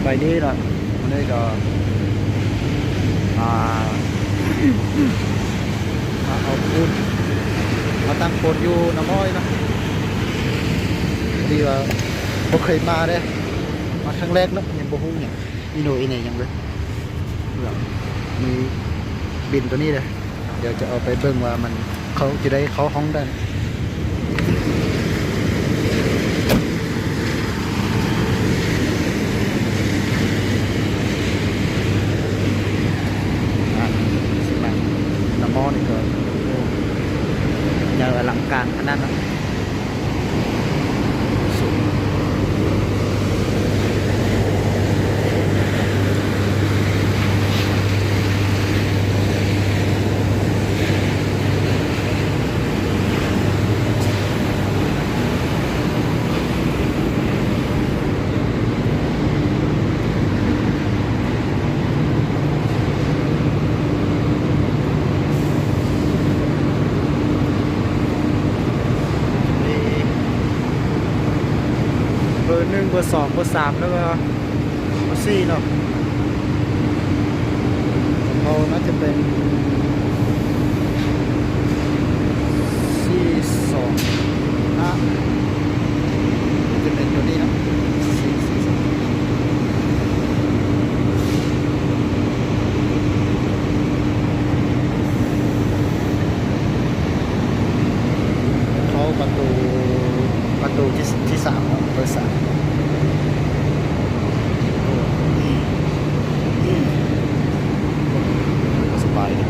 ໄປດີເນາະ ມື້ນີ້ກໍ ອ່າ ມາເອົາປູນ ມາຕັ້ງໂພນຢູ່ນ້ຳອ້ອຍເນາະ ພໍດີວ່າບໍ່ເຄີຍມາເດ້ ມາຄັ້ງແລກເນາະ ຍັງບໍ່ຮູ້ຫຍັງ ອີໂນອີເນຫຍັງເລີຍ ມີບິນໂຕນີ້ເດ້. ດຽວຈະເອົາໄປເບິ່ງວ່າມັນ ເຂົາຈະໄດ້ເຂົ້າຫ້ອງໃດ. ອ່າ ນ້ຳໝໍ້ນີ້ກໍ ໂອ້ ໃຫຍ່ອະລັງການຂະໜາດເນາະ. ເບີໜຶ່ງ ເບີສອງ ເບີສາມ ແລ້ວກໍເບີສີ່ເນາະ ຂອງເຮົາໜ້າຈະເປັນສີ່ສອງຫ້າ ຈະເປັນໂຕນີ້ເນາະ ສີ່ສອງຫ້າ. ເຂົ້າປະຕູ ປະຕູທີ່ ທີ່ສາມເນາະ ເບີສາມ ໂອ້ ໂອ້ ກໍສະບາຍເດ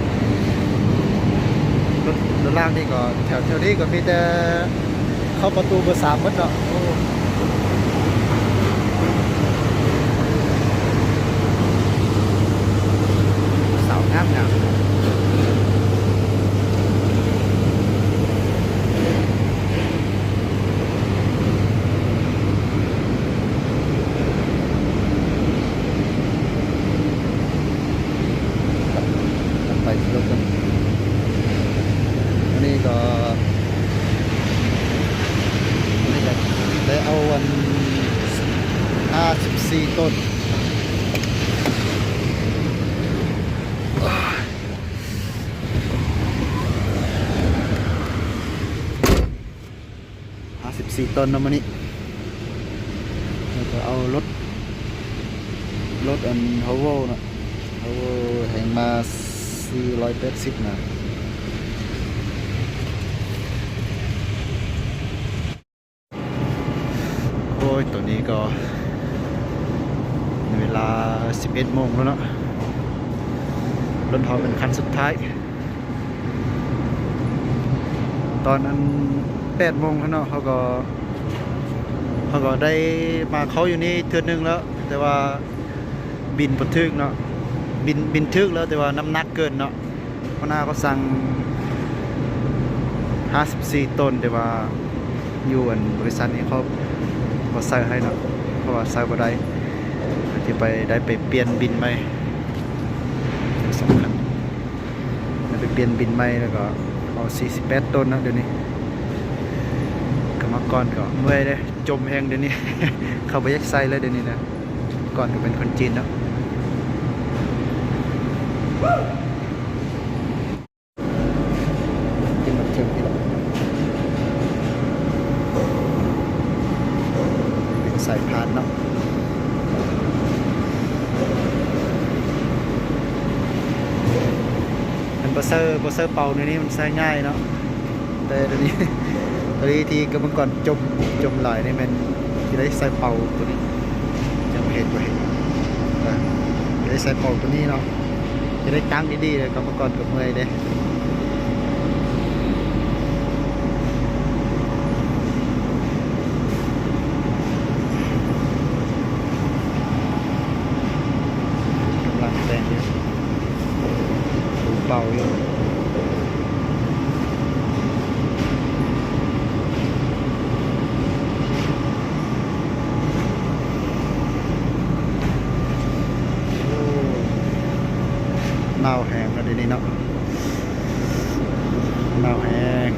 ລົດ ລົດລາງນີ້ກໍ ແຖວ ແຖວນີ້ກໍມີແຕ່ ເຂົ້າປະຕູເບີສາມໝົດເນາະ ໂອ້ ສາວງາມໆ ກັບ ກັບໄປລົດກັນ ອັນນີ້ກໍ ອັນນີ້ກໍໄດ້ເອົາອັນ ຫ້າສິບສີ່ຕົ້ນ ຫ້າສິບສີ່ຕົ້ນເນາະມື້ນີ້ ແລ້ວກໍເອົາລົດ ລົດອັນ Howo ເນາະ Howo ແຮງມ້າ ສີ່ຮ້ອຍແປດສິບ ນະ. ໂອ້ຍ ຕອນນີ້ກໍເວລາສິບເອັດໂມງແລ້ວເນາະ ລົດເຮົາເປັນຄັນສຸດທ້າຍ ຕອນອັນແປດໂມງເນາະ ເຮົາກໍ ເຮົາກໍໄດ້ມາເຂົ້າຢູ່ນີ້ເທື່ອໜຶ່ງແລ້ວ ແຕ່ວ່າບິນບໍ່ຖືກເນາະ ບິນ ບິນຖືກແລ້ວ ແຕ່ວ່ານ້ຳໜັກເກີນເນາະ ຫົວໜ້າເຂົາສັ່ງຫ້າສິບສີ່ໂຕນ ແຕ່ວ່າຢູ່ອັນບໍລິສັດນີ້ເຂົາບໍ່ໃສ່ໃຫ້ເນາະ ເພາະວ່າໃສ່ບໍ່ໄດ້ ເຮົາຈະໄປ ໄດ້ໄປປ່ຽນບິນໃໝ່ ສຳຄັນ ໄດ້ໄປປ່ຽນບິນໃໝ່ ແລ້ວກໍເອົາສີ່ສິບແປດໂຕນເນາະ ດຽວນີ້ ກຳມະກອນກໍເມື່ອຍເດ້ ຈົມແຮງດຽວນີ້ ເຂົາບໍ່ຢາກໃສ່ເລີຍດຽວນີ້ນະ ກ່ອນກໍເປັນຄົນຈີນເນາະ ກິນມາເຖິງນີ້ແຫຼະ ເປັນສາຍພານເນາະ ມັນບໍ່ໃສ່ ບໍ່ໃສ່ເປົາໃນນີ້ມັນໃສ່ງ່າຍເນາະ ແຕ່ດຽວນີ້ ພໍດີທີ່ກຳມະກອນຈົມ ຈົມຫຼາຍນີ້ແມ່ນຊິໄດ້ໃສ່ເປົາໂຕນີ້ ຍັງບໍ່ເຫັນ ບໍ່ເຫັນ ເອີ ຊິໄດ້ໃສ່ເປົາໂຕນີ້ເນາະ ຊິໄດ້ຕັ້ງດີໆ ແລ້ວກຳມະກອນກໍເມື່ອຍເດ້ ກຳລັງແຕ່ງຢູ່ ເປົ່າຢູ່ ໂອ້ ໜາວແຮງເນາະ ດຽວນີ້ເນາະ ໜາວແຮງ.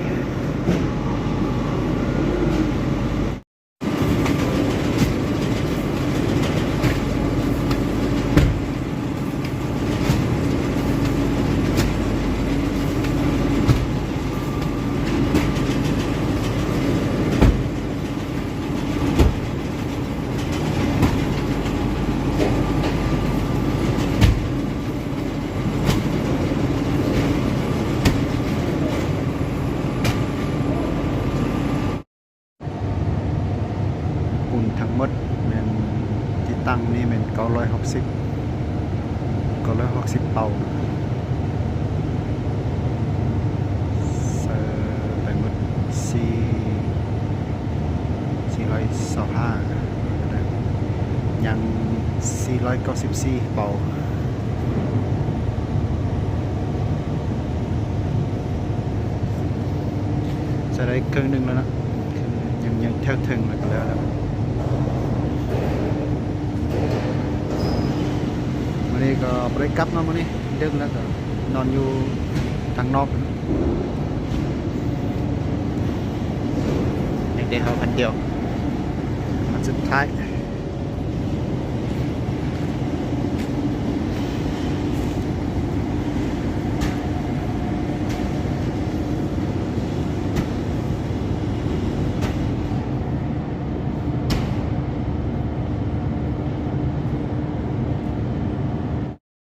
ໝົດແມ່ນ ຕິດຕັ້ງນີ້ແມ່ນເກົ້າຮ້ອຍຫົກສິບ ເກົ້າຮ້ອຍຫົກສິບເປົາ ໃສ່ໄປໝົດສີ່ ສີ່ຮ້ອຍຊາວຫ້າ ຍັງສີ່ຮ້ອຍເກົ້າສິບສີ່ເປົາ. ໃສ່ໄດ້ເຄິ່ງໜຶ່ງແລ້ວເນາະ ຍັງ ຍັງແຖວເທິງແລ້ວກໍແລ້ວແລ້ວ. ມື້ນີ້ກໍບໍ່ໄດ້ກັບເນາະ ມື້ນີ້ດຶກແລ້ວກໍນອນຢູ່ທາງນອກ ຍັງແຕ່ເຮົາຄັນດຽວ ຄັນສຸດທ້າຍ.